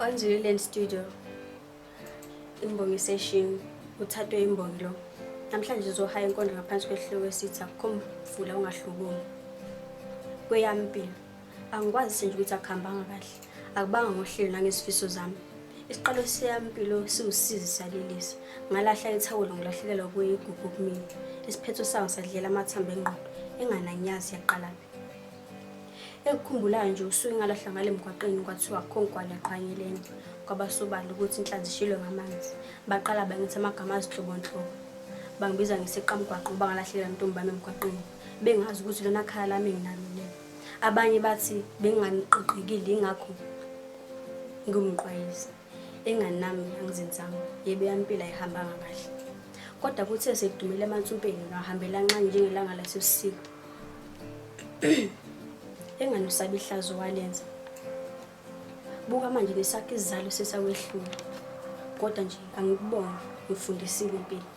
On Zululand Studio, imbongi session, uthathwe imbongi lo. Namhlanje uzohaya inkondlo ngaphansi kwesihloko esithi akukho mfula ungahlukumi. Kweyami impilo, angikwazi nje ukuthi akuhambanga kahle. Akubanga ngohlelo nangezifiso zami. Isiqalo seyami impilo siwusizi salilisa. Ngalahla ithawula ngilahlekelwa kuyigugu kumina. Isiphetho sawo sadlela amathambo engqondo engananyazi yaqalaphi. Engikukhumbulayo nje usuke ngalahla ngale mgwaqeni kwathiwa akukho nkwali yaqhanyeleni. Kwabasobala ukuthi inhlanzi ishilwe ngamanzi. Baqala bangithi amagama azinhlobonhlobo. Bangibiza ngeseqamgwaqo ngoba ngalahlekelwa intombi yami emgwaqeni. Bengazi ukuthi lona khaya lami enginalo lelo. Abanye bathi benginganiqoqekile ingakho ngiwumqwayizi. Enganami angizenzanga. Yebo eyami impilo ayihambanga kahle. Kodwa kuthe sekudumile emansumpeni ngahambela nxanye njengelanga lasebusika. Engani usaba ihlazo walenza. Buka manje nesakho isizalo sesakwehlula. Kodwa nje angikubonga ngifundisile impilo.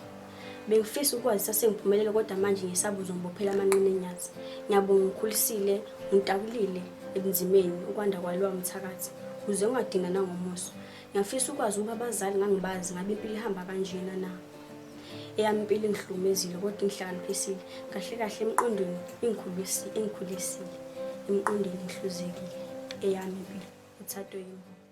Bengifisa ukwazi sasengiphumelele kodwa manje ngisaba uzongibophela amanqina enyathi. Ngiyabonga ngikhulisile, ngitakulile ebunzimeni ukwanda kwalowa mthakathi. Uze ungadinga nangomuso. Ngiyafisa ukwazi ukuba abazali ngangibazi ngabe impilo ihamba kanjena na. Eyami impilo ingihlukumezile kodwa ingihlakaniphisile. Kahle kahle emqondweni ingikhulisile. Emqondweni ngihluzekile. Eyami impilo. Uthathwe yimi.